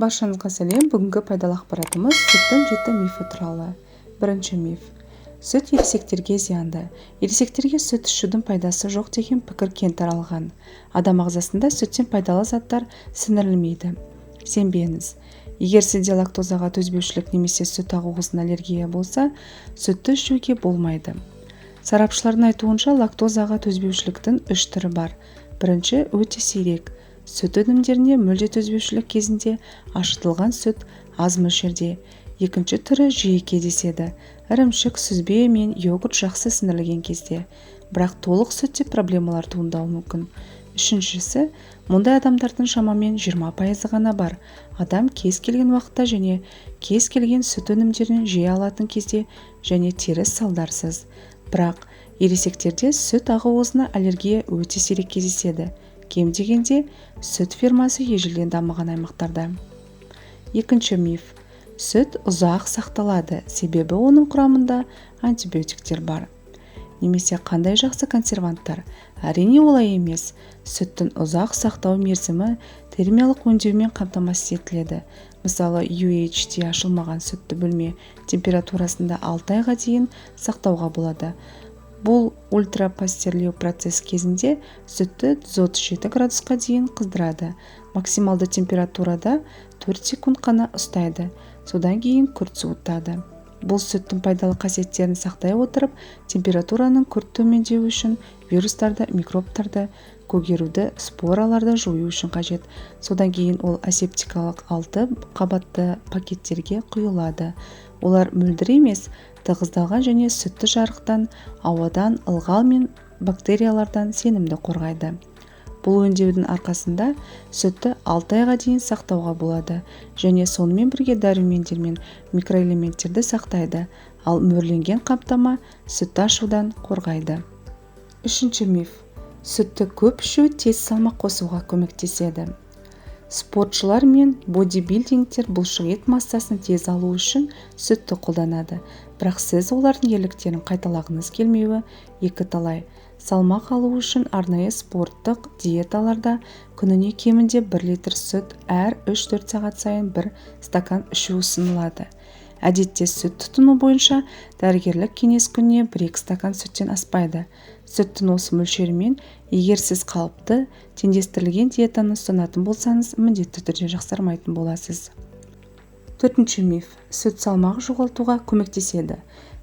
Баршаңызға сәлем! Бүгінгі пайдалы ақпаратымыз сүттің жеті мифі туралы. Бірінші миф: сүт ересектерге зиянды. Ересектерге сүт ішудің пайдасы жоқ деген пікір кең таралған. Адам ағзасында сүттен пайдалы заттар сіңірілмейді. Сенбеңіз. Егер сізде лактозаға төзбеушілік немесе сүт ақуызына аллергия болса, сүтті ішуге болмайды. Сарапшылардың айтуынша, лактозаға төзбеушіліктің үш түрі бар. Бірінші, өте сирек: сүт өнімдеріне мүлде төзбеушілік кезінде ашытылған сүт аз мөлшерде. Екінші түрі жиі кездеседі: ірімшік, сүзбе мен йогурт жақсы сіңірілген кезде, бірақ толық сүтте проблемалар туындауы мүмкін. Үшіншісі, мұндай адамдардың шамамен 20%-ы ғана бар. Адам кез келген уақытта және кез келген сүт өнімдерін жей алатын кезде және теріс салдарсыз. Бірақ ересектерде сүт ақуызына аллергия өте сирек кездеседі, кем дегенде сүт фермасы ежелден дамыған аймақтарда. Екінші миф: сүт ұзақ сақталады, себебі оның құрамында антибиотиктер бар немесе қандай жақсы консерванттар. Әрине, олай емес. Сүттің ұзақ сақтау мерзімі термиялық өңдеумен қамтамасыз етіледі. Мысалы, UHT ашылмаған сүтті бөлме температурасында 6 айға дейін сақтауға болады. Бұл ультрапастерлеу процесс кезінде сүтті 137 градусқа дейін қыздырады, максималды температурада 4 секунд қана ұстайды, содан кейін күрт суытады. Бұл сүттің пайдалы қасиеттерін сақтай отырып, температураның күрт төмендеуі үшін вирустарды, микробтарды, көгеруді, спораларды жою үшін қажет. Содан кейін ол асептикалық алты қабатты пакеттерге құйылады. Олар мөлдір емес, тығыздалған және сүтті жарықтан, ауадан, ылғал мен бактериялардан сенімді қорғайды. Бұл өңдеудің арқасында сүтті 6 айға дейін сақтауға болады және сонымен бірге дәрумендер мен микроэлементтерді сақтайды, ал мөрленген қаптама сүтті ашудан қорғайды. Үшінші миф: сүтті көп ішу тез салмақ қосуға көмектеседі. Спортшылар мен бодибилдингтер бұлшық ет массасын тез алу үшін сүтті қолданады, бірақ сіз олардың ерліктерін қайталағыңыз келмеуі екіталай. Салмақ алу үшін арнайы спорттық диеталарда күніне кемінде 1 литр сүт, әр 3-4 сағат сайын бір стакан ішу ұсынылады. Әдетте сүт тұтыну бойынша дәрігерлік кеңес күніне 1-2 стакан сүттен аспайды. Сүттің осы мөлшерімен, егер сіз қалыпты, теңдестірілген диетаны ұстанатын болсаңыз, міндетті түрде жақсармайтын боласыз. Төртінші миф: сүт салмақ жоғалтуға көмектеседі.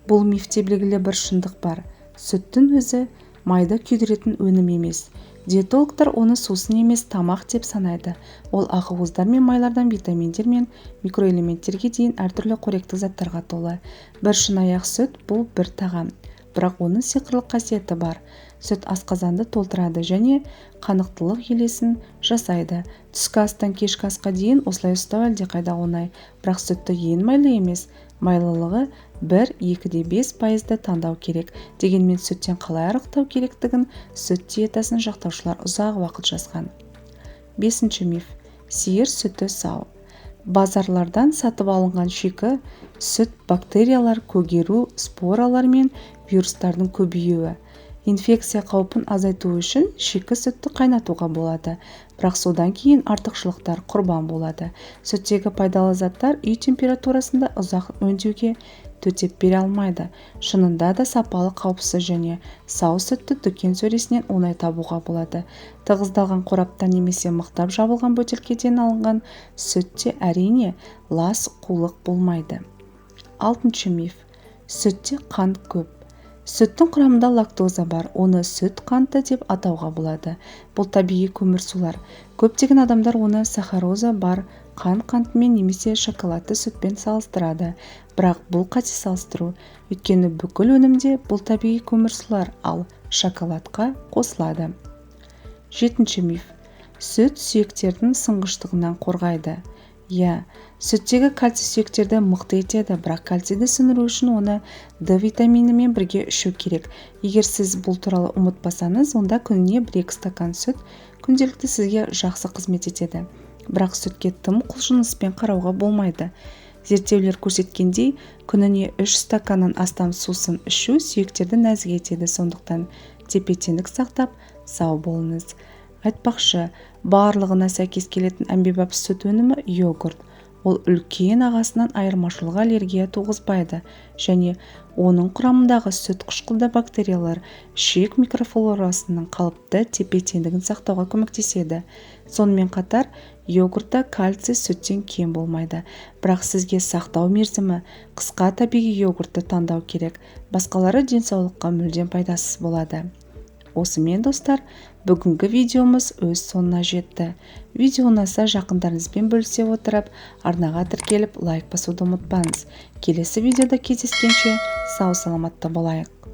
Бұл мифте белгілі бір шындық бар. Сүттің өзі майды күйдіретін өнім емес. Диетологтар оны сусын емес, тамақ деп санайды. Ол ақуыздар мен майлардан витаминдер мен микроэлементтерге дейін әртүрлі қоректік заттарға толы. Бір шыныаяқ сүт – бұл бір тағам, бірақ оның сиқырлық қасиеті бар. Сүт асқазанды толтырады және қанықтылық елесін жасайды. Түскі астан кешкі асқа дейін осылай ұстау әлдеқайда оңай. Бірақ сүтті ең майлы емес, майлылығы 1,2-5%-ды таңдау керек. Дегенмен сүттен қалай арықтау керектігін сүт диетасын жақтаушылар ұзақ уақыт жазған. Бесінші миф: сиыр сүті сау. Базарлардан сатып алынған шикі сүт бактериялар, көгеру, споралар мен вирустардың көбеюі. Инфекция қаупін азайту үшін шикі сүтті қайнатуға болады, бірақ содан кейін артықшылықтар құрбан болады. Сүттегі пайдалы заттар үй температурасында ұзақ өңдеуге төтеп бере алмайды. Шынында да, сапалы, қауіпсіз және сау сүтті дүкен сөресінен оңай табуға болады. Тығыздалған қораптан немесе мықтап жабылған бөтелкеден алынған сүтте, әрине, лас қулық болмайды. Алтыншы миф: сүтте қант көп. Сүттің құрамында лактоза бар, оны сүт қанты деп атауға болады. Бұл табиғи көмірсулар. Көптеген адамдар оны сахароза бар қант қантымен немесе шоколадты сүтпен салыстырады, бірақ бұл қате салыстыру, өйткені бүкіл өнімде бұл табиғи көмірсулар, ал шоколадқа қосылады. Жетінші миф: сүт сүйектердің сынғыштығынан қорғайды. Иә, сүттегі кальций сүйектерді мықты етеді, бірақ кальцийді сіңіру үшін оны Д витаминімен бірге ішу керек. Егер сіз бұл туралы ұмытпасаңыз, онда күніне 1-2 стакан сүт күнделікті сізге жақсы қызмет етеді. Бірақ сүтке тым құлшыныспен қарауға болмайды. Зерттеулер көрсеткендей, күніне 3 стаканнан астам сусын ішу сүйектерді нәзік етеді. Сондықтан тепе-теңдік сақтап, сау болыңыз. Айтпақшы, барлығына сәйкес келетін әмбебап сүт өнімі – йогурт. Ол үлкен ағасынан айырмашылығы аллергия туғызбайды және оның құрамындағы сүт қышқылды бактериялар ішек микрофлорасының қалыпты тепе-теңдігін сақтауға көмектеседі. Сонымен қатар йогуртта кальций сүттен кем болмайды. Бірақ сізге сақтау мерзімі қысқа табиғи йогуртты таңдау керек. Басқалары денсаулыққа мүлдем пайдасыз болады. Осымен, достар, бүгінгі видеомыз өз соңына жетті. Видео ұнаса, жақындарыңызбен бөлісе отырып, арнаға тіркеліп, лайк басуды ұмытпаңыз. Келесі видеода кездескенше сау саламатта болайық.